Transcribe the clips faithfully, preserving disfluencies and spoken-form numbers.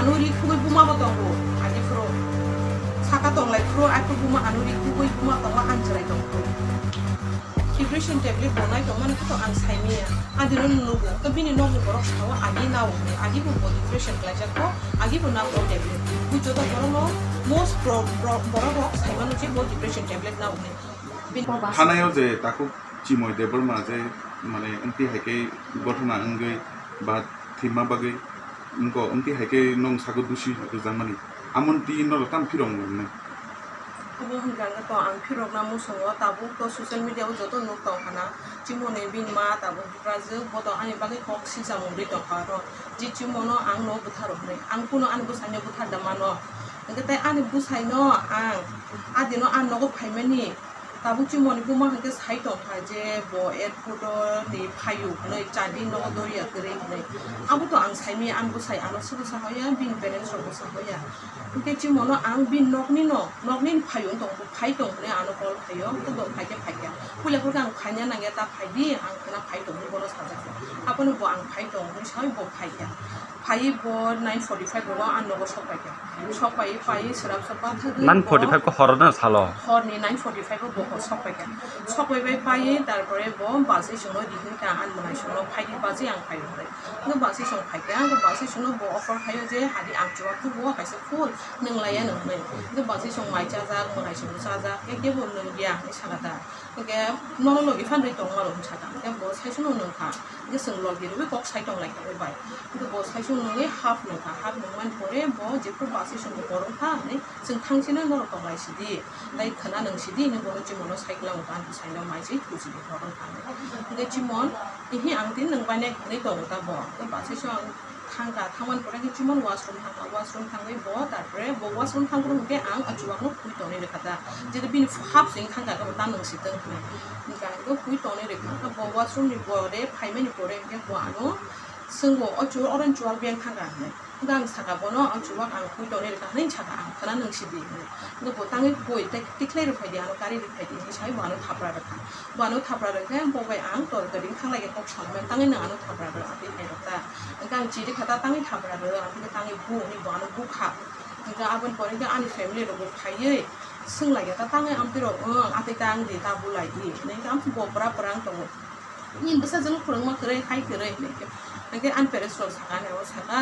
Ano ri khugwi buma bo tongo, agi phuru. Saka tonglai phuru, ai phuru buma ano ri khugwi buma tongo, ang chwrai tong phuru. Depression tablet bo nai tongmani khe to ang sai manya. Adino nugo, to bini nokni borok sao agi nao hwnwi, agi bo bo depression klaijak kho, agi bo nao tablet. Bo joto borokno most pro-, pro-, borok rok sai mano je bo depression tablet nao hwnwi. Bini Thanayo je takhuk Chimoi Debbarma je mane wngti hai khe gothona wngwi ba thwima bagwi wngkho, wngti hai khe nwng sago dusi rwjakmani. Amoni twi norok tamo phirok nang nai? Obo hwnkha hwnkhe to ang phirokna muchungo, tabuk to social media o joto nuk tong khana, Chimoni bini ma tabuk Rajwk bo to ani bagwi kok sijak mungwi tongkha aro, je Chimono ang no bwtharo hwnwi, ang kunu ani bwsaino bwthar da mano, hwnkhe tei ani bwsaino ang adino ani nogo phaimani. Tabuk Chimoni buma hwnkhe sai tongkha je bo airport o ni phaio hwnwi, chadi nogo doria kwrwi hwnwi. Abo to ang saimanya, ani bwsai ano swbo sahoya, bini parents rokbo sahoya. Hwnkhe Chimono ang bini nokni no, nokni ni phaio wng tong, bo phai tong hwnwi ano call khaio, hwnkhe bo phaikhe phaikha. Puila phurkhe ang khaina nangya, ta phaidi, ang khwna phai tong hwnwi bono sajakha. Abono bo ang phai tong hwnwi saui bo phaikha. Phaiwi bo nine forty five rogo ang nogo sok paikha. Sok paiwi paiwi swrapsa bathagwi nine forty five khe horo na salo? Horni nine forty five o bo hor sok paikha. Sok paiwi paiwi tarpore bo bus isingno rihorkha, ang mwnaisingno phaidi bus ang phai hwnwi. Hwnkhe bus ising phaikha, hwnkhe bus isingno bo offer khaio je hadi ang chuwak tubuo kaisa full nwng laiya nw hwnwi. Hwnkhe bus ising mai chajak, mwnaisingno chajak, kebo nwng ya hwnwi sakha ta. Hwnkhe nono logi phanrwi tongma rok hwnwi sakha. Hwnkhe bo saichung no nwngkha. Hwnkhe chwng logi rwui kok sai tong lai kha bai. Hwnkhe bo saichung nwngwi half nwngkha. Half nwngmani pore bo jephru bus isingbo kwrwngkha hwnwi chwng thangsino norok tong lai sidi. Tai khwna nwng sidi hinwi bono Chimono sai kwlango, ani bwsaino mai se thuchidi hor wngkha. Hwnkhe Chimon, ihi ang tini nwng bai nai hwnwi tongo ta bo. Hwnkhe bus ising thangkha, thangmani pore khe Chimon washroom thangkha, washroom thangwi bo, tarpore bo washroom thangphuru hwnkhe ang a chuwakno phui tonwi rwkha ta. Jeta bini half se wng thangkha, ta nwng si tong hwnwi. Hwnkhe ang bo phui tonwi rwkha, bo washroom ni pore phaimani pore hwnkhe bo ano swngbo, "O chuwak, oro ni chuwak beng thangkha?" hwnwi. Hwnkhe ang sakha bono, "O chuwak ang phui tonwi rwkha," hwnwi sakha, "Ang khwna nwng si di," hwnwi. Hwnkhe bo tangwi phui, tei tikhlai rw phai di, ano kari rw phai di, hwnwi sai bo ano thapra rwkha. Bo ano thapra rwkhe, bo bai ang tor kwrwng thang lai khe kok saimani, tangwi nwng ano thapra rw, atwi hai rok ta. Hwnkhe ang chiri kha ta tangwi thapra rw, ang khe tangwi bu hwnwi bo ano bukha. Hwnkhe aboni pore khe ani family rok bo phaiwi swng lai khe ta tangwi amtwi rok, "Wng, atwi ta wng di, ta bu lai di," hwnwi khe amtwi bo pwra pwra wng tongo. Nini bwsajwkno phwrwngma kwrwi, hai kwrwi, hwnwi khe. Hwnkhe ani parents rok sakha, ani abo sakha,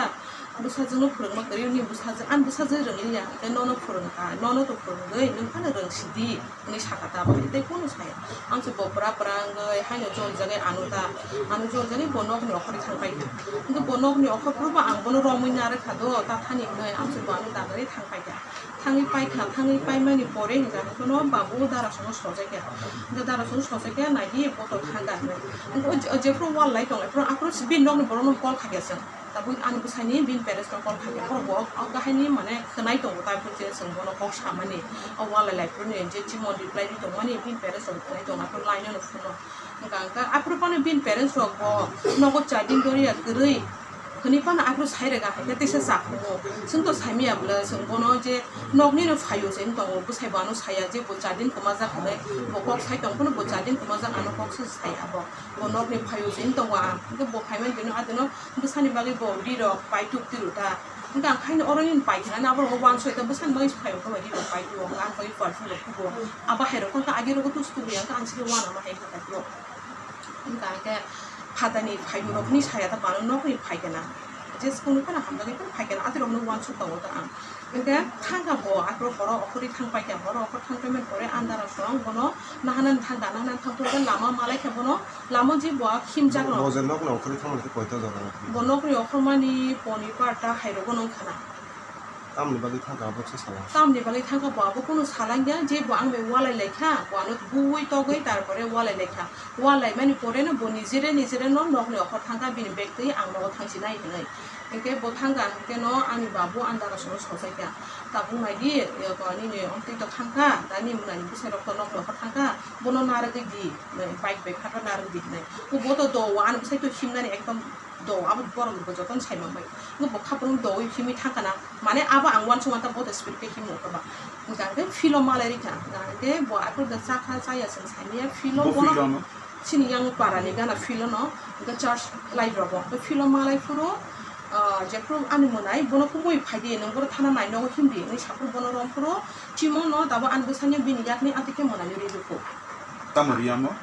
"Bwsajwkno phwrwngma kwrwi, nini bwsajwk, ani bwsajwk rwngya, hwnkhe nono phwrwngkha, nono to phwrwngwi, nwng phano rwngsidi," hwnwi sakha ta bai, tei kunu saya. Ang se bo pwra pwra wngwi haino joljagwi ano ta, ano joljagwi bo nokni okhorwi thang paikha. Hwnkhe bo nokni okhor phuru bo ang bono romwi narwkha do, ta thani hwnwi ang se bo ano dagwi thang paikha. Thangwi paikha, thangwi paimani pore hwnkha hwnkhe no babu darasongno sojaikha. Hwnkhe darasongno sojaikha, naidi bo to thangkha hwnwi. Hwnkhe o je-, o jephuru wal lai tong, ephuru aphuru bini nokni borokno call khaikha chwng. Tabuk ani bwsaini bini parents no call khaikha. Borok bo o, o kahaini mane khwnai tongo, tabuk je chwng bono kok samani. O wal lai lai phuru ni je Chimon reply ri tongmani bini parents rok khwnai tongo, aphuru line no phone no. Hwnkha hwnkhe aphuru phano bini parents rok bo nogo chadin doria kwrwi hwnwi phano aphuru sai rwkha, hai khe teisa chakhungo. Chwng to saimaya bwle, chwng bono je nokni no phaio se wng tongo, bwsai bo ano saya je bo chadin kwmajak hwnwi, bo kok sai tong phano bo chadin kwmajak ano kok se sai abo. Bo nokni phaio se wng tongo ang, hwnkhe bo phaimani bini adino bwsani bagwi bo ri rok pai tuk tiro ta. Hwnkhe ang haino oro nini pai khe nani abo rok uansuk khe bwsani bagwi se phaio khe ri rok pai tuk, ang bagwi perfume rok kugo. Abo hai rok khe agi rogo tus tubui ang khe ang sini uanama hai khe pai tuk. Hwnkha hwnkhe phatani phaiyung rok hwnwi saya ta, bano nokni phaikhe na. Je chwngno phano hamjakgwi phano phaikhe na, atirokno uansuk tongo ta ang. Hwnkhe thangkha bo, aphuru horo okhorwi thang paikha, horo okhor thang paimani pore andaro song bono nahanani thangkha, nahanani thang phuru lama malaikha bono, lama je bo khimjak rok. Bo je nokni okhorwi thangmani khe koita jora? Bo nokni okhormani poni parta hairogo nung khana. Tamni bagwi thangkha abo se sala? Tamni bagwi thangkha bo abo kunu salangya, je bo ang bai walai laikha, bo ano buwi togwi tarpore walai laikha. Walai mani pore no bo nijere nijere no nokni okhor thangkha, bini bag twi ang nogo thangsinai hinwi. Hinkhe bo thangkha hinkhe no ani babu andaro songwi sojaikha. Tabuk naidi, nini omtwi to thangkha, tani mwnani bwsai rok to nokni okhor thangkha, bono narwgwi di, bike bai kha narwgwi di hinwi. Bo to do, ani bwsai to himnani ekdom do, abo borok bo jotono sai manbai. Bo khaprung dowi himwi thangkha na, mane abo ang uansukma ta bo to speed khe himwi rwkha ba. Hwnkha hwnkhe philo malai rikha, hwnkha hwnkhe bo aphuru da chakha chaya chwng saimanya philo. Bo bono philo no? Chini yang para ni gana philo no, hwnkhe church lai rok bo. Hwnkhe philo malai phuru, Ah, jephru ani mwnai bono kubui phaidi, nwng bono thana nai nogo himdi, hinwi saphuru bono romphuru chimono tabuk ani bwsani bini yakni atwikhe mwnai rwi rwkhu. Tamo riyamo?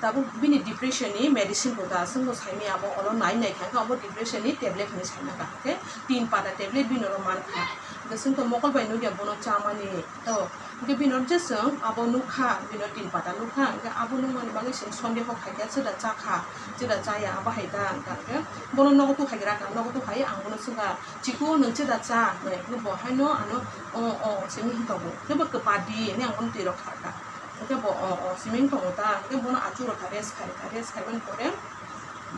Tabuk bini depression ni medicine bo da, chwngbo saimaya abo, olo nai nai kha, abo depression ni tablet hinwi saimaka, hwnkhe tin pata tablet bini oro mankha. Hwnkhe chwngto mokol bai nukya bono chamani. To, hwnkhe bini oro je chwng abo nukha, bini oro tin pata nukha, hwnkhe abo nukmani bagwi chwng sondeho khaikha, chwda chakha, chwda chaya, abo hai da, hwnkhe bono nogo tukhai gra kha, nogo tukhai ang bono swngkha, "Chikung, nwng chwda cha?" hwnwi, hwnkhe bo haino ano, "O, o," simi wng tongo, hwnkhe bo kwpadi hwnwi ang bono twi rw kha kha, hwnkhe bo, "O, o," simi wng tongo ta, hwnkhe bono achuk rw kha, rest khai kha, rest khaimani pore,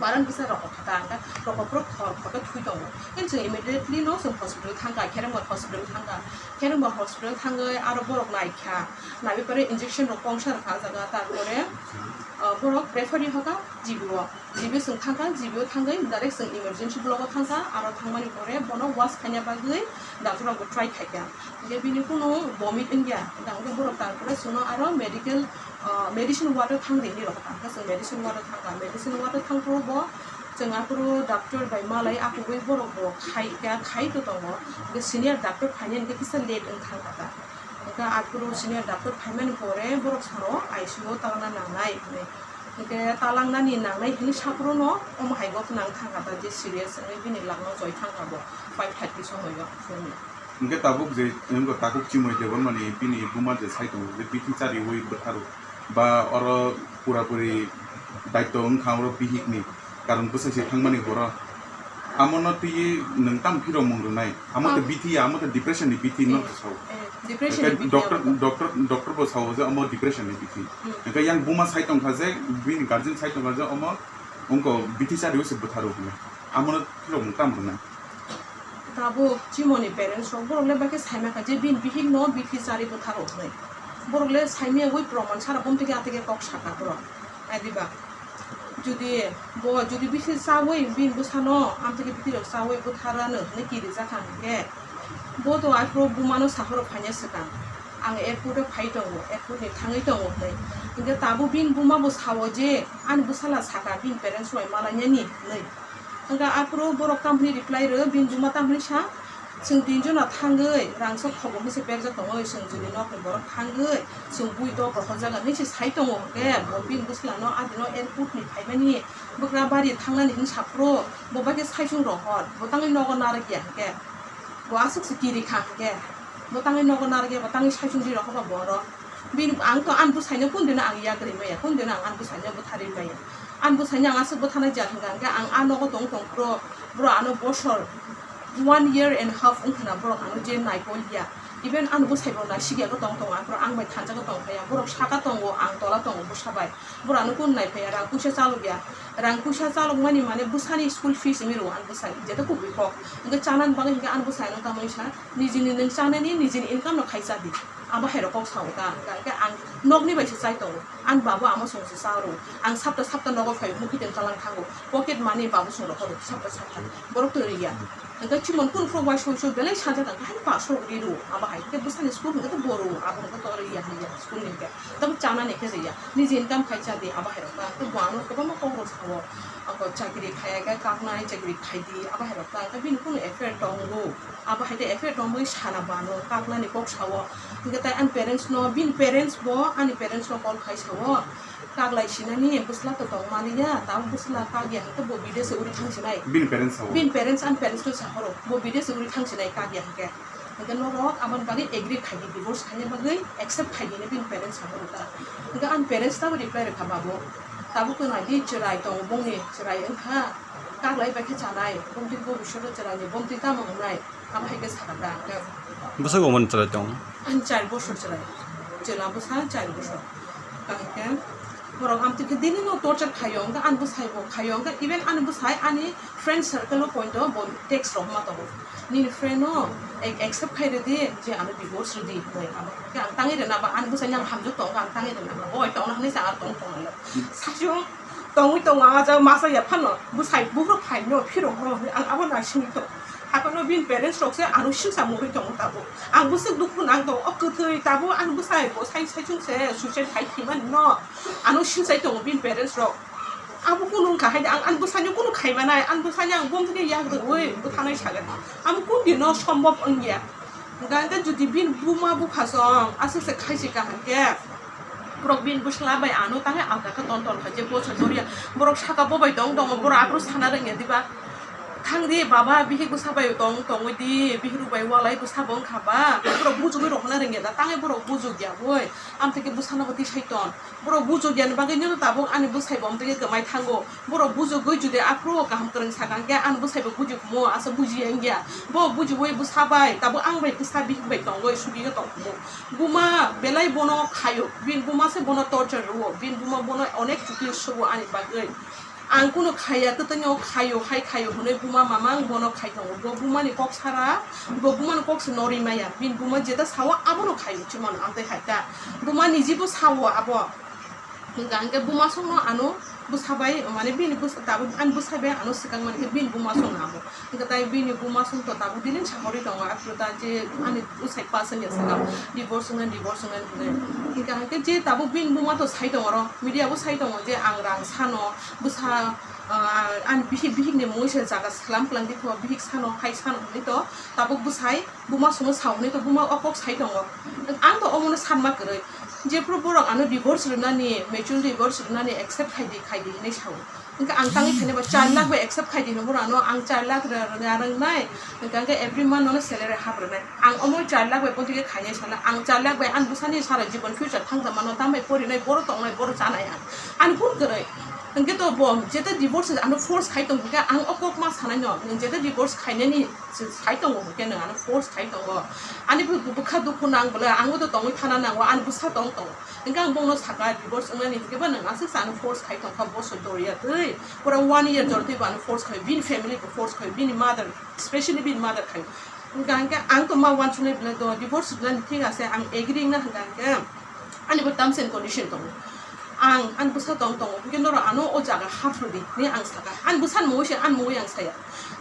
Baran kisa rokok kha ta, hwnkhe rokok phuru khor khor khe thwi tongo. Hwnkhe chwng immediately no chwng hospital thangkha, Kherengbar hospital thangkha. Kherengbar hospital thangwi aro borok naikha. Naiwi pore injection rok kongsa rwkha o jaga, tarpore, ah, borok refer ri hoka G B o. G B o chwng thangkha, G B o thangwi direct chwng emergency block o thangkha. Aro thangmani pore bono wash khaina bagwi doctor rok bo try khaikha. Hwnkhe bini kunu vomit wngya, hwnkhe borok tarpore chwngno aro medical, ah, medicine ward o thang di hinwi rw kha, hwnkhe chwng medicine ward o thangkha, medicine ward o thangphuru bo chwng aphuru doctor bai malai akhugwi borok bo khai kha, khai to tongo, hwnkhe senior doctor phainai hwnkhe kisa late wng thangkha ta, hwnkhe aphuru senior doctor phaimani pore borok sano I C U o talangna nangnai hinwi, hwnkhe talangnani nangnai hinwi saphuruno omo hai bo nang thangkha ta, je serious wngwi bini langno choi thangkha bo five thirty somoio phuruni. Hwnkhe tabuk je wngkha takhuk Chimoi Debbarmani bini buma je sai tongo je bithi chariwi bwtharo ba oro purapuri daityo wngkha oro bihikni karon bwsai se thangmani borok. Amono twiwi nwng tamo phirokmung rwnai? Amo to Ah. bithi ya, amo to depression ni bithi no Eh, sao. Eh, depression ni Hwnkhe bithi doctor, amo to. Doctor, doctor bo sao je amo depression ni bithi. Hmm. Hwnkhe yang buma sai tongkha je, bini guardian sai tongkha je omo wngkha bithi chariwi se bwtharo hwnwi. Amono phirokmung tamo rwnai? Tabuk Chimoni parents rok borok le bakhe saimaka je bini bihik no bithi chari bwtharo hwnwi. Borok le saimaya wi proman sara bomtwi khe atwkhe kok saka borok. Adiba jodi bo jodi bithi chawi bini bwsano amtwkhe bithi rok chawi bwtharano hwnwi kirijakha hwnkhe bo to aphuru bumano sahoro phaina swkang. Ang airport o phai tongo, airport ni thangwi tongo hwnwi. Hwnkhe tabuk bini buma bo sao je ani bwsala saka bini parents rok bai malainani hwnwi. Hwnkhe aphuru borok tamni reply rw, bini buma tamni sa, "Chwng tinjono thangwi rangchak khobor hinwi se berjak tongwi, chwng jodi nokni borok thangwi chwng bui dok rohorjaga," hinwi se sai tongo. Hwnkhe bo bini bwslano adino airport ni phaimani bwkra bari thangnani hinwi saphuru bo bai khe saichung rohor, bo tangwi nogo narwkya hwnkhe bo aswk se kiri kha hwnkhe bo tangwi nogo narwkya, bo tangwi saichung di rohorba borok. Bini, ang to ani bwsaino kundino ang yak ri maya, kundino ang ani bwsaino bwtharwi maya. Ani bwsaino ang aswk bwtharnai jat hwnkha hwnkhe ang a nogo tong tong phuru, bro ano bosor one year and half wngkhana borok ano je naikol ya. Even ani bwsai bo naisik ya tong tongo, aphuru ang bai thansa khe tong phaiya. Borok saka tongo, ang tola tongo bwsa bai. Borok ano kun nai phaiya, rang puisa chalok ya. Rang puisa chalok mani mane bwsani school fees wngwi rwo ani bwsai, jeto kubui kok. Hwnkhe chanani bagwi hwnkhe ani bwsai ano tamoni sa, nijini nwng chanani nijini income no khai cha di. Abo hai rok kok sao ta, hwnkhe ang nokni bai se chai tongo. Ani babu amo song se cha rw. Ang sapta sapta nogo phai mukhuitwng talang thango. Pocket money babu song rohoro sapta sapta. Borok to riya. Hwnkhe chimon kunu phuru uaisuk uaisuk belai sajak ang hai paso rok ri rw. Abo hai khe bwsani school hwnkhe to bo rw. Abo hwnkhe to riya hinwi school ni hwnkhe. Tamo chanani khe riya. Niji income khai cha di abo hai rok ta. Hwnkhe bo ano kwbangma kok rok sao. Ako chakri khaiya khe kaknai chakri khai di. Abo hai rok ta. Hwnkhe bini kunu affair tongo. Abo hai khe affair tongwi sana bano kaknani kok sao. Hwnkhe tai ani parents no, bini parents bo ani parents no call khai sao. Kaglai sinani bwsla to tong maliya, tamo bwsla kagya hwnkhe bo bidesh uri thang sinai. Bini parents sao? Bini parents, ani parents no sahoro, bo bidesh uri thang sinai kagya hwnkhe. Hwnkhe norok aboni bagwi agree khai di, divorce khaina bagwi accept khai di hinwi bini parents sahoro ta. Hwnkhe ani parents tamo reply rwkha babo. Tabuk to nai di chwrai tongo, bongni chwrai wngkha. Kaglai bai khe chanai, bongtwi bobishoto chwraini, bongtwi tamo wngnai, abo hai khe sakha ta, hwnkhe. Bwswk umor ni chwrai tong? Ani char bosor chwrai, chwla bwsa char bosor. Hwnkhe borok amtwi khe daily no torture khaio, hwnkhe ani bwsai bo khaio, hwnkhe even ani bwsai ani friend circle o point o bo text rok ma tongo, "Nini friend no ac-, accept khai rwdi je ano divorce rwdi," hinwi. Abo khe ang tangwi rwna ba ani bwsai ni ang hamjak tongo, ang tangwi rwna ba bo hai tongna hinwi se ang tong tong lai. Saichung tongwi tongo, ang ah jaga masa ya phano bwsai buhrok phaino phirok no hinwi ang abo naisingwi tongo. Haphano bini parents rok se ano singsa mungwi tongo tabuk. Ang bwswk dukhu nang tongo, o kwthwi tabuk ani bwsai bo sai saichung se suicide khai thwimani no ano singsai tongo bini parents rok. Abo kunu wngkha hai de, ang ani bwsani kunu khai manai, ani bwsani ang bumtwi yak rwui bwthanai sagan. Amo kun dino sombop wngya. Hwnkha hwnkhe jodi bini buma bupha song aswk se khai si kaham khe, borok bini bwsla bai ano tangwi alka khe ton ton khai je bosa dorya. Borok saka bo bai tong tongo, borok aphuru sana rwngya diba? Thang di baba, bihik bwsa bai tong tongwi di, bihik rok bai walai bwsa bo wngkha ba, borok bujugwi rohorna rwngya da, tangwi borok bujugya boi, amtwi khe bwsano bo tisai ton. Borok bujugya ni bagwi nino tabuk ani bwsai bo amtwi khe kwmai thango. Borok bujugwi jodi aphuru kaham kwrwng sakha hwnkhe ani bwsai bo buji khumo, asa bujiya wngya. Bo bujiwi bwsa bai tabuk ang bai bwsa bihik bai tongwi sugi khe tong khumo. Buma belai bono khaio, bini buma se bono torture rwo, bini buma bono onek chukli sugo ani bagwi. Ang kunu khaiya, twtwino khaio, hai khaio hwnwi buma mamang bono khai tongo. Bo bumani kok sara, bo bumani kok se norwi maya. Bini buma jeta sao abono khaio chimon amtwi hai ta. Buma nijibo sao abo. Hwnkha hwnkhe buma songno ano bwsa bai, mane bini bwsa, tabuk ani bwsa bai ano swkang mani khe bini buma songno abo. Hwnkhe tai bini buma song to tabuk dinin sahorwi tongo, aphuru ta je ani bwsai pass wngya swkang, divorce wngna, divorce wngna hinwi. Hwnkha hwnkhe je tabuk bini buma to sai tongo oro, media bo sai tongo je ang rang sano, bwsa, ah, ani bihik, bihik ni mungwi se jaga salam kwlang di pho, bihik sano, hai sano hinwi to tabuk bwsai buma songno sao hinwi to buma o kok sai tongo. Ang to omono sanma kwrwi. Jephuru borok ano divorce rwnani, mutual divorce rwnani accept khai di, khai di hinwi sao. Hwnkhe ang tangwi khainai ba char lakh bai accept khai di hinwi borok ano ang char lakh rw-, rw-, rwngnai. Hwnkhe ang khe every month nono salary hap rwnai. Ang omo char lakh bai botike khainai sana. Ang char lakh bai ani bwsani sara jibon future thangsa mano, tambai porinai, boro tongnai, boro chanai ang. Ani kun kwrwi. Hwnkhe to bo jeta divorce ano force khai tong hwnkhe ang o kok ma sanai no. Nwng jeta divorce khainani se sai tongo hwnkhe nwng ano force khai tongo. Ani bw-, bwkha dukhu nang bwle, ang bo to tongwi thana nango, ani bwsa tong tongo. Hwnkhe ang bono saka, divorce wngnani hwnkhe ba nwng aswk se ano force khai tongkha, boso dorya twi. Pura one year jora twi bo ano force khai, bini family bo force khai, bini mother, specially bini mother khai. Hwnkha hwnkhe ang to ma uansuknai bwle do, divorce rwnani thik ase, ang agree wngna hwnkha hwnkhe ani bo terms and condition tongo. Ang ani bwsa tong tongo, hwnkhe norok ano o jaga hap rwdi hinwi ang saka. Ani bwsani mungwi se ani mungwi ang saya.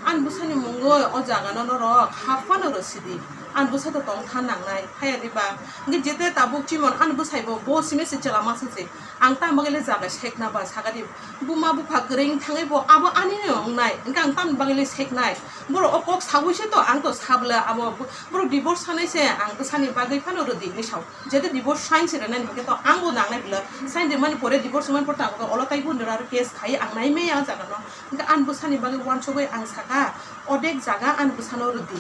Ani bwsani mungwi o jaga no norok hap phano rw sidi. Ani bwsa to tong tha nangnai, haya diba? Hwnkhe jete tabuk chimon ani bwsai bo, bo simi se chwla masa se. Ang tamo bagwi le jaga sekna ba saka di. Buma bupha kwrwi wng thangwi bo abo ani no wngnai. Hwnkhe ang tamni bagwi le seknai. Borok o kok saui se to, ang to sabla abo bo-, borok divorce sanai se, ang bwsani bagwi phano rwdi hinwi sao. Jete divorce sign se rwnani hwnkhe to ang bo nangnai bwla. Sign rwmani pore divorce wngmani pore to ang bo olo tai bo nora aro case khai ang nai maya o jaga no. Hwnkhe ani bwsani bagwi uansugwi ang saka, odek jaga ani bwsano rwdi.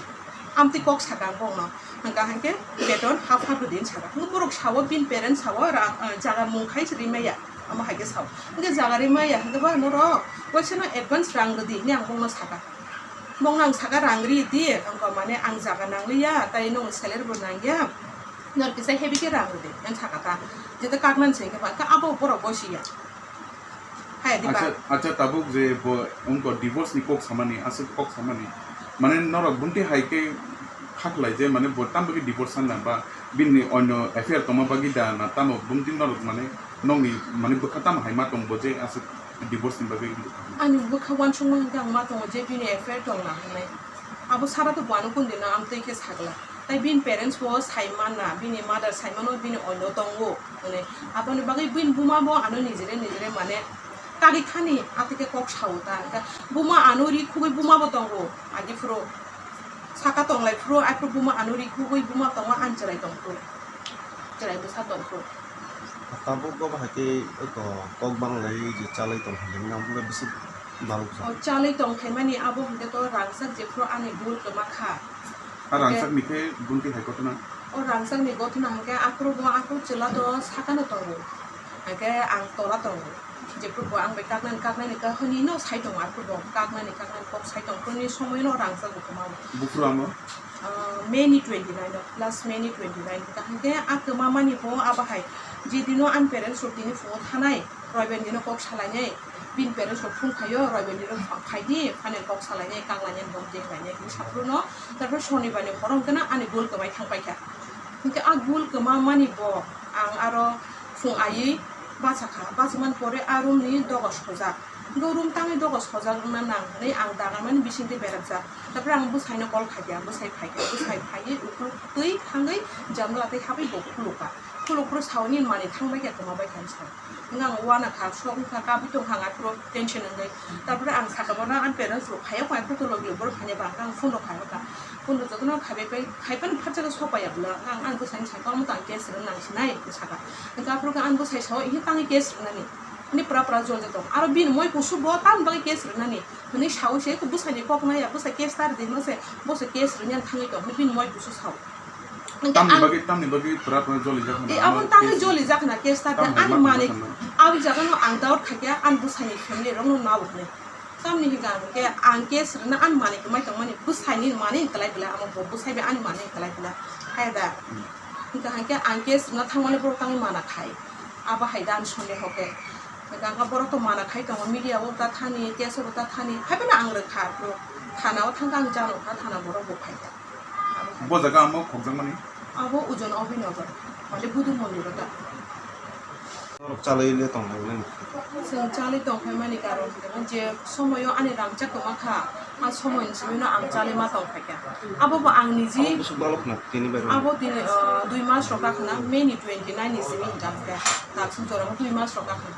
Amtwi kok saka ang bokno. Hwnkha hwnkhe beton hap hap rwdi hinwi saka. Hwnkhe borok sao, bini parents sao, ra-, ah, jaga mung khai se rimaya. Amo hai khe sao. Hwnkhe jaga rimaya hwnkhe ba norok waisano advance rang rwdi hinwi ang bokno saka. Bokno ang saka rang ri di, wngkha mane ang jaga nangliya, tai nwng salary bo nangya, nor kisa heavy khe rang rwdi, ang saka ta. Jete kaknani se hwnkhe ba, khe abo borok bo siya. Hai, di ba? Acha, acha, tabuk je bo wngkha divorce ni kok samani, aswk kok samani. Mane norok bumti hai khe kha khlai je, mane bo tamo khe divorce sanna ba bini onyo affair tongma bagwi da na tamo bumti norok mane nokni mane bwkha tamo hai ma tong bo je aswk divorce ni bagwi. Ani bwkha uansukma hwnkhe ang ma tongo je bini affair tong na hwnwi. Abo sara to bo ano kundina amtwi khe sagla. Tai bini parents bo sai manna, bini mother sai mano, bini onyo tongo hwnwi. Aboni bagwi bini buma bo ano nijere nijere mane kagwi thani atwi khe kok sao ta. Hwnkhe buma ano ri khugwi buma bo tongo agi phuru. Saka tonglai phuru, aphuru buma ano ri khugwi buma tongo, ang chwrai tong phuru. Chwrai bwsa tong phuru. Tabuk bo bahai khe eko kok bang lai je chalai tong hwnwi nang bwle bisi bal bwsa. O chalai tong khaimani abo hwnkhe to rangchak jephuru ani bul kwma kha. A rangchak ni khe bumti hai kothona? O rangchak ni gothona hwnkhe aphuru bo aphuru chwla to sakano tongo. Hwnkhe ang tola tongo. Jephuru bo ang bai kaknani kaknani kahini no sai tongo, aphuru bo kaknani kaknani kok sai tong phuru ni somoi no rangchak bo kwma. Buphuru amo? Ah, May ni twenty nine o, last May ni twenty nine. Kaham khe a kwma mani bo abo hai. Je dino ani parents rok tini phungo thanai, Roiben dino kok salainai. Bini parents rok phone khaio, Roiben dino pha-, phaidi, final kok salainai, kanglainai, bom denglainai, hinwi saphuru no. Tarpor Shonibar ni horo hwnkhe no ani gul kwmai thang paikha. Hwnkhe a gul kwma mani bo ang aro phung aiwi bachakha. Bachakmani pore a room ni doga sojak. Hwnkhe room tangwi dogo sojak wngna nang hwnwi ang dagarmani bisingtwi berajak. Tarpore ang bwsaino call khaikha, bwsai phaikha, bwsai phaiwi ukuluk twi thangwi janala tei habwi bo khulukha. Khuluk phuru sao nini manwi thangbaikha, kwmabaikha hinwi sao. Hwnkhe ang uanakha, sok wngkha, kabwi tongkha ang aphuru tension wngwi. Tarpore ang sakha bono ani parents rok phaiya, phai aphuru tolo gilo borok phainai ba hwnkhe ang phone rok khaikha. Phone rok jotono khaibai pai, khaiphano phatsa khe sok paiya bwla. Ang ani bwsaino sakha, omo to ang case rwna nang sinai, hinwi sakha. Hwnkhe aphuru khe ani bwsai sao, "Ihi tangwi case rwnani?" Hwnwi pura pura jol jak tongo. Aro bini moi kusu bo tamni bagwi case rwnani? Hwnwi saui se bwsaini kok naiya, bwsai case ta rwdi hwnwi se, bo se case rwni ang thangwi tong, hwnwi bini moi kusu sao. Hwnkhe tamni ang bagwi, tamni bagwi pura pura joli jak hwnwi E, abo ang tangwi case joli jak hwnwi case ta rwdi, tamni ani bagwi manwi joli jak hwnwi. Aboni jagano ang doubt khaikha, ani bwsaini family rokno nabuk hwnwi. Tamni hwnka hwnkhe ang case rwna ani manwi kwmai tongmani, bwsaini manwi kwlai bwla, amo bo bwsai bai ani manwi kwlai bwla. Haya da? Hmm. Hwnka hwnkhe ang case rwna thangmani borok tangwi mana khai. Abo hai da ani sondeho khe. Hwnkha hwnkha borok to mana khai tongo, media o ta thani, case o ta thani, haiphano ang rwkha, bro. Thana o thangkha ang chano kha, thana borok bo phaikha. Bo jaga amo khokjakmani? Abo Ojon Abhinagar, mane Budu Mondir o ta. Norok chalai le tong lai nani? Chwng chalai tong phai mani karon hwnkhe je somoyo ani rangchak kwma kha, a somoyni simi no ang chalai ma tong phaikha. Abo bo ang niji. Abo bwswk balok na tini bai rw? Abo tini, ah, dui mas rok kha khna, May ni twenty nine ni simi hwnkha hwnkhe. Taksuk jora dui mas rok kha khna.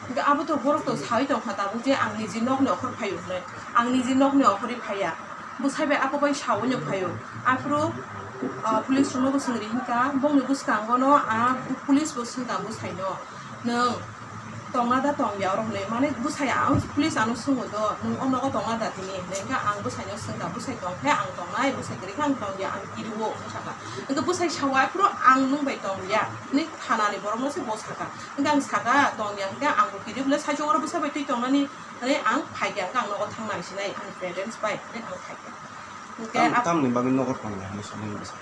Hwnkhe abo to borok to saui tong kha tabuk je ang niji nokni okhor phaio hwnwi. Ang niji nokni okhorwi phaiya. Bwsai bai abo bai saui no phaio. Aphuru, ah, police rokno bo swngri hwnkha, bongni bwskango no, ah, police bo swngkha bwsai no, "Nwng tongna da tongya oro?" hwnwi. Mane bwsai ang, police ano swngo do, "Nwng o nogo tongna da tini?" hwnwi. Hwnkhe ang bwsai no swngkha, "Bwsai tong khe ang tongnai, bwsai kwrwi khe ang tongya, ang kiriwo," hwnwi sakha. Hwnkhe bwsai sao, "Aphuru ang nwng bai tongya," hwnwi thana ni borok no se bo sakha. Hwnkhe ang sakha, "Tongya," hwnkhe ang bo kiri bwle saichung oro bwsai bai twi tongnani. Hwnwi ang phaikha, hwnkhe ang nogo thangna naisinai ani parents bai, hwnwi ang phaikha. Hwnkhe tam-, tamni bagwi nogo tongya hwnwi sanwi bwsa?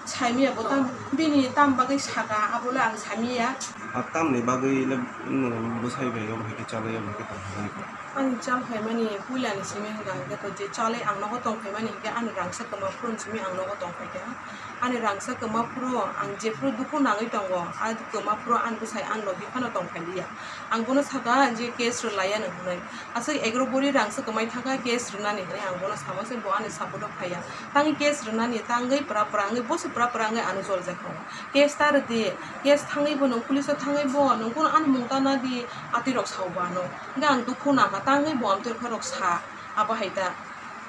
Saimaya bo tam, bini tam bagwi sakha, abole ang saimaya. A tamni bagwi le, mm, bwsai bai obo hai khe chalai, obo hai khe tong phaimani kha? Ani chal phaimani puilani simi hwnkha hwnkhe to je chalai ang nogo tong phaimani hwnkhe ani rangchak kwma phuruni simi ang nogo tong phaikha. Ani rangchak kwma phuru ang jephuru dukhu nangwi tongo, a kwma phuru ani bwsai ani logi phano tong phailiya. Ang bono sakha je case rwlaiya nw hwnwi. Aswk egaroh bori rangchak kwmai thangkha case rwnani hwnwi ang bono samo se bo ani support o phaiya. Tangwi case rwnani tangwi pura pura wngwi bo se pura pura wngwi ano joljak tongo. Case ta rwdi, case thangwi bo nwng police o thangwi bo nwng kunu ani mung ta nadi atwi rok sao bo ano. Hwnkhe ang dukhu nangkha tangwi bo amtwi rok sa abo hai ta.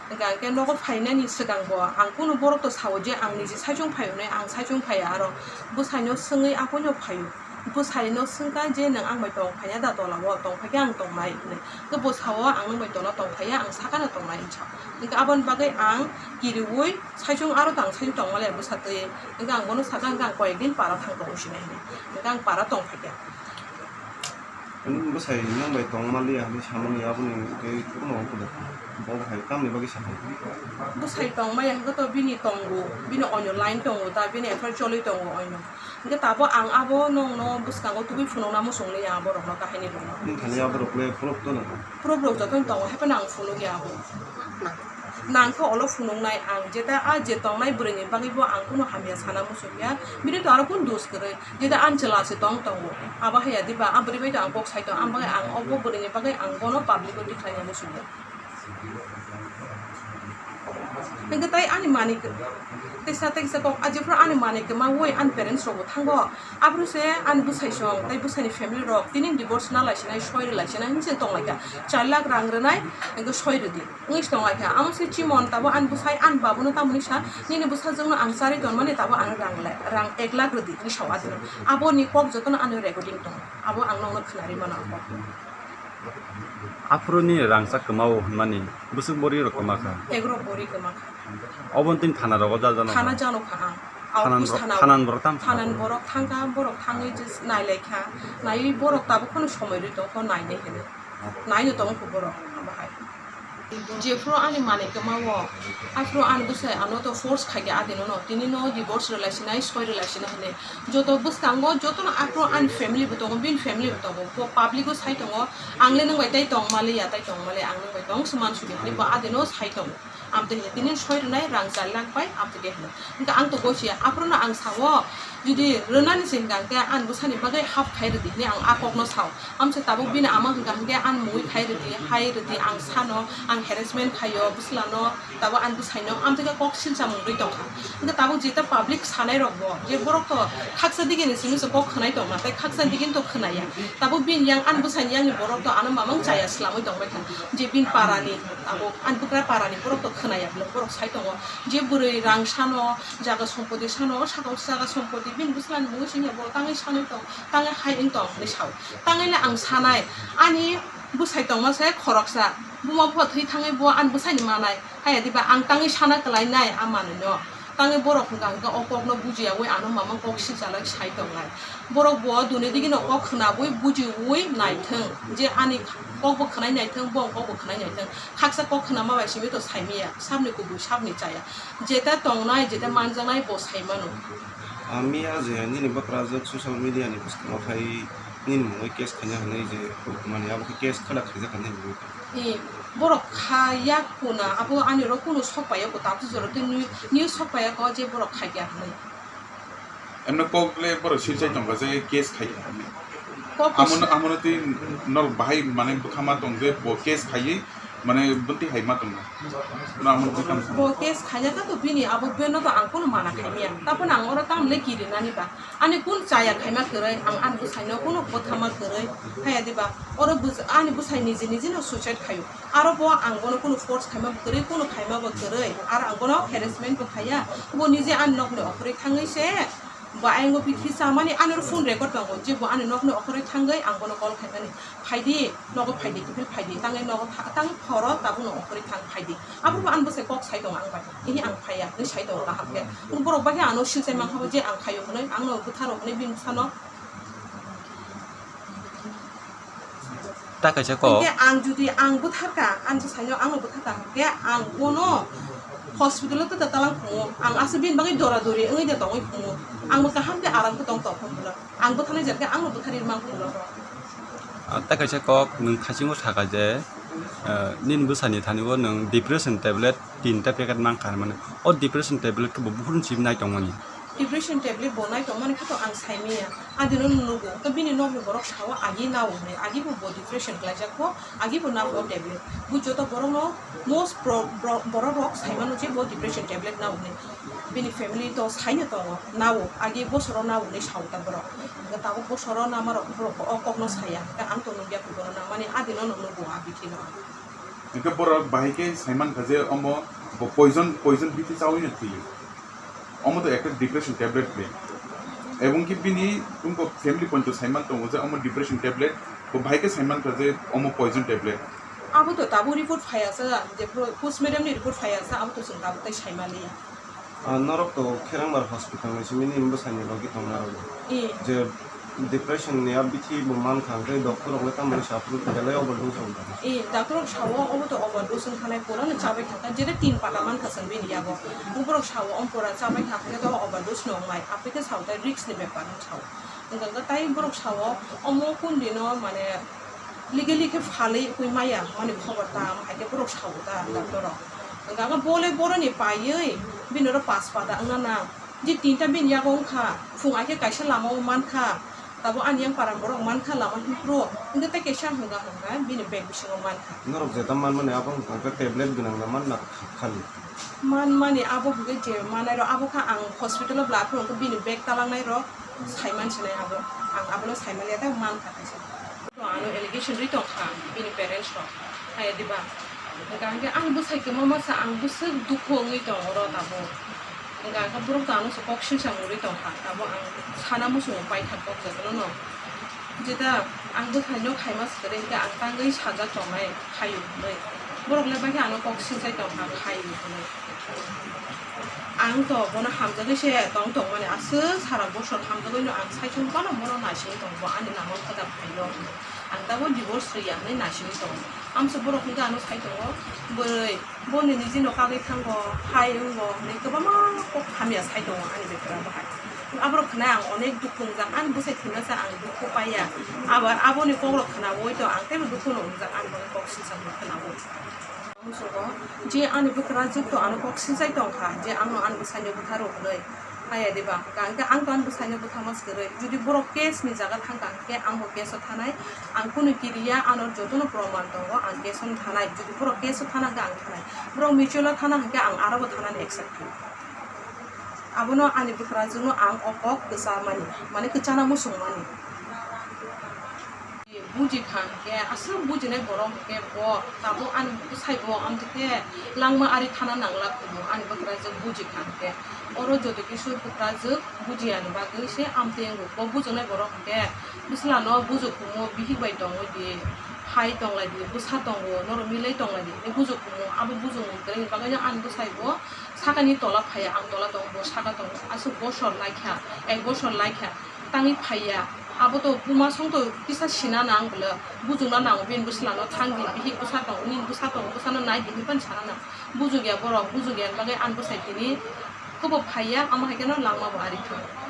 Hwnkhe ang khe nogo phainani swkang bo ang kunu borok to sao je ang niji saichung phai hwnwi, ang saichung phaiya aro bwsaino swngwi apoino phaio. Bwsaino swngkha je nwng ang bai tong phaiya da tola o, tong phaikhe ang tongnai hwnwi. Hwnkhe bo sao ang nwng bai tola tong phaiya, ang sakano tongnai hwnwi sa. Hwnkhe aboni bagwi ang kiriui saichung aro tang saichung tongma le bwsa twi. Hwnkhe ang bono sakha hwnkhe ang koyek din para thang tongo sinai hwnwi. Hwnkhe ang para tong phaikha. Bwsai nwng bai tongma liya hwnwi samani aboni tei kuno kuda bo hai tamni bagwi sakha? Bwsai tongmaya hwnkhe to bini tongo, bini onyo line tongo ta, bini affair choli tongo onyo. Hwnkhe tabuk ang abo nwngno bwskango tubui phunukna muchung liya borokno, kahaini rokno. Nwng thani aborok le phunuk tono? Proof rok jotono tongo, haiphano ang phunukya abo. Nangkhe olo phunuknai ang, jeta a je tongnai bwrwini bagwi bo ang kunu hamya sana muchungya, bini to aro kunu dos kwrwi. Jeta ani chwla se tong tongo, abo haiya diba, a bwrwi bai to ang kok sai tongo, ang bagwi ang obo bwrwini bagwi ang bono public o tikhlaina muchungya. Hwnkhe tai ani manwi kisa tai kisa kok, a jephuru ani manwi kwmaui ani parents rokbo thango, aphuru se ani bwsai song tai bwsaini family rok tini divorce na laisinai, soi rw laisinai hinwi se tong laikha, char lakh rang rwnai, hwnkhe soi rwdi. Wngwi se tong lai kha. Amo se Chimon tabuk ani bwsai ani babuno tamoni sa, "Nini bwsajwkno ang charwi tonmani tabuk ano rang le, rang ek lakh rwdi," hinwi sao adino. Aboni kok jotono ano recording tongo. Abo ang nokno khwnarwi mano ang kok. Aphuruni rangchak kwmao hwnmani bwswk bori rok kwma kha? Egaroh bori kwma kha. Oboni tini thana rogo ja jano kha? Thana jano kha ang. Thanan Outpost bro-, thana, thanan borok tamo kha? Thanan borok thangkha, borok thangwi just nailai kha. Naiwi borok tabuk phano somoi rwi tongkha nainai hinwi. Naino tongkha borok abo hai. Jephuru ani manwi kwmao, aphuru ani bwsai ano to force khaikha adino no, tini no divorce rwlaisinai, soi rwlaisinai hinwi. Joto bwskango jotono aphuru ani family bo tongo, bini family bo tongo, bo public o sai tongo, "Ang le nwng bai tai tong maliya, tai tong maliya, ang nwng bai tong se mansukya," hinwi bo adino sai tongo. Amtwi hino tini soi rwnai rang char lakh bai amtwi khe hino. Hwnkhe ang to gosi ya, aphuru no ang sao, jodi rwnani se hwnkha hwnkhe ani bwsani bagwi half khai rwdi hwnwi ang a kokno sao. Amse tabuk bini ama hwnkha hwnkhe ani mungwi khai rwdi, hai rwdi, ang sano, ang harassment khaio bwslano, tabuk ani bwsaino, amtwi khe kok silsa mungwi tongkha. Hwnkhe tabuk jeta public sanai rokbo, je borok to khaksa digini simi se kok khwnai tongma, tei khaksa digini to khwnaya. Tabuk bini yang ani bwsani yangni borok to ano mamang chaya swlamwi tongbaikha, je bini parani. Abo ani bwkra parani borok to khwnaya, borok sai tongo, je bwrwi rang sano, jaga sompoti sano, o saka o jaga sompoti bini bwslani mungwi singya borok tangwi sanwi tong, tangwi hai wng tong hinwi sao. Tangwi le ang sanai, ani bwsai tongma se khoroksa, buma bupha thwi thangwi bo ani bwsaini manai, haya diba ang tangwi sana kwlai nai a manwino. Tangwi borok hwnkha hwnkhe o kokno bujiyawi ano mamang kok silsa lai sai tongnai. Borok bo duni digino kok khwnawi bujiwi naithwng, je ani kokbo khwnai naithwng, bo kokbo khwnai naithwng. Khaksa kok khwnama bai simi to saimaya, sabni kubui sabni chaya. Jeta tongnai, jeta manjaknai bo saimano. Ami a je nini bakrajak social media ni bwskango khai nini mungwi case khaina hwnwi je mani abo khe case khwlak khaijak nini mungwi. Borok khaiya kuna, abo ani oro kunu sok paiya ko, tabuk jora tei new, new sok paiya ko je borok khaiya hinwi. Emno kok le borok silsai tongkha je case khaiya hinwi. Kok Amono, amono twi norok bahai mane bwkha ma tong je bo case khaiwi mane bwntwi hai ma tongna. Bo case khaina kha to bini abo beno to ang kunu mana khaimaya. Taphano ang oro tamle kirinani ba. Ani kun chaya khaima kwrwi, ang ani bwsaino kunu bwthama kwrwi, haya diba, oro bwsa-, ani bwsai niji niji no suicide khaio. Aro bo ang bono kunu force khaima bo kwrwi, kunu khaima bo kwrwi, aro ang bono harassment bo khaiya. Bo niji ani nokni okhorwi thangwi se, bo ayang bo bithi chamani, ani oro phone record tongo, je bo ani nokni okhorwi thangwi ang bono call khaimani. Phaidi, nogo phaidi, kiphil phaidi, tangwi nogo tha-, tang phoro tabukno okhorwi thang phaidi. Aphuru bo ani bwsai kok sai tongo ang bai. Ini ang phaiya, hinwi sai tongo kaham khe. Borok bai khe ano silchai mankha bo je ang khaio hwnwi, angno bwtharo hwnwi bini bwsano. Ta kaisa kok. Hinkhe ang jodi ang bwtharkha, ang je saino angno bwtharkha, hinkhe ang bono hospital-o tata talang phungo. Ang aswk bini bagwi dora dori wngwi de tongwi phungo. Ang bo kaham khe aram khe tong tong phano. Ang bwtharnai jat khe angno bwtharwi man phano. Ah, ta kaisa kok, nwng khachingbo sakha je, ah, nini bwsani thani o nwng depression tablet tinta packet mankha hinmani. O depression tablet khe bo buphuru chibwi nai tongmani. Depression tablet bo nai tongmani khe to ang saimanya. Adino nugo, to bini nokni borok sao agi nao hinwi, agi bo bo depression klaijak kho, agi bo nao tablet. Bo joto borokno most pro-, bro-, borok rok saimano je bo depression tablet nao hinwi. Bini family to saino tongo, nao, agi bosoro nao hinwi sao ta borok. Hwnkhe tabuk bosoro namarok borok o kokno saya, hwnkhe ang to nukya khe bono namani adino no nugo a bithi no. Hwnkhe borok bahai khe saimankha je omo bo poison, poison bithi chaui no thwiyo. Omo to ekta depression tablet ble. Ebong khe bini tungko family pointo saiman tongo je omo depression tablet, bo bahai khe saimankha je omo poison tablet. Abo to tabuk report phaiya sa, je pro-, postmortem ni report phaiya sa, abo to chwng tabuk tai saimaliya. Ah, norok to Kherangbar hospital ni simi nini bwsai ni logi tong narwkdi. Eh. Je depression ni a bithi bo mankha, hwnkhe doctor rok le tamoni sa phuru belai overdose wngkha. Eh, doctor rok sao obo to overdose wngkha nai, pura no chabai thangkha, jere tin pata mankha chwng bini yago. Borok sao omo pura chabai thangkha khe to overdose no wngnai, aphi khe sao tai risk ni bepar no sao. Hwnkhe tai borok sao omo kundi no mane Ligi ligi khe phalwi ui maya, mani khobor tam, hai khe borok sao ta doctor rok. Hwnkha khe bo le boroni paiwi bini oro pas pata wngna nang. Je tinta bini yago wngkha, phung hai khe kaisa lama o mankha, tabuk ani yang para borok mankha lama hinkro, hwnkhe tei kaisa hwnkha hwnkha bini bag bisingo mankha. Norok jeta manmani abo wngkha khe tablet gwnang na man na khali. Manmani abo hwnkhe je manai rok abo kha ang hospital o bla phuru hwnkhe bini bag talangnai rok saiman sinai abo, ang abono saimaliya tei mankha kaisa. To ano allegation ri tongkha bini parents rok, hai diba? Hwnkha hwnkhe ang bwsai kwma masa ang bwswk dukhu wngwi tongo oro tabuk. Hwnkha hwnkhe borok to ano se kok silsa mungwi tongkha, tabuk ang sana muchungo paithak kok jotono no. Jeta ang bwsai no khaima swkari hwnkhe ang tangwi sajak tongnai khaio hwnwi. Borok le bai khe ano kok silsai tongkha khaio hwnwi. Ang to bono hamjagwi se tong tongmani, aswk sara bosor hamjagwino ang saichung phano bono naisingwi tongo, bo ani lama phada phaio. Ang tabuk divorce rwya hwnwi naisingwi tongo. Amsa borok hwnkhe ano sai tongo, bwrwi boni niji no kagwi thango, hai wngo hwnwi kwbangma kok hamya sai tongo ani bepara bahai. Aborok khwnai ang onek dukhu wngjak, ani bwsai thwimasa ang dukhu paiya. Abo, aboni kokrok khwnaui to ang teibo dukhuno wngjak, ani bagwi kok silsa hwnwi khwnaui. Muchungo je ani bwkrajwk to ano kok sinchai tongkha je ang no ani bwsai no bwtharo hwnwi. Haya diba hwnkha hwnkhe ang to ani bwsai no bwtharma swrwi, jodi borok case ni jaga thangkha hwnkhe ang bo case o thanai, ang kunu kiriya, ano jotono proman tongo, ang case o thanai, jodi borok case o thana hwnkhe ang thanai, borok mutual o thana hwnkhe ang aro bo thanani accept khaio. Abono ani bwkrajwkno ang o kok kwchamani, mane kwchana muchungmani. Buji kha hwnkhe, aswk bujinai borok hwnkhe bo tabuk ani bwsai bo amtwi khe langma ari thana nangla kumu ani bwkrajwk buji kha hwnkhe. Oro Jyoti Kishore bwkrajwk bujiya ni bagwi se amtwi wngo. Bo bujinai borok hwnkhe bwsla no buju kumu, bihik bai tongwi di, hai tonglai di, bwsa tongo, norok milai tonglai di hinwi buju kumu. Abo bujungmung kwrwini bagwi no ani bwsai bo sakani tola phaiya, ang tola tongo, bo saka tongo, aswk bosor laikha, ek bosor laikha, tangwi phaiya. Abo to buma song to kisa sina nang bwle, bujukna nango, bini bwsla no thang di, bihik bwsa tongo, nini bwsa tongo, bwsa no nai di hinwi phano sana nang. Bujukya borok, bujukya bagwi ani bwsai tini khobo phaiya, amo hai kheno langma bo ari thung.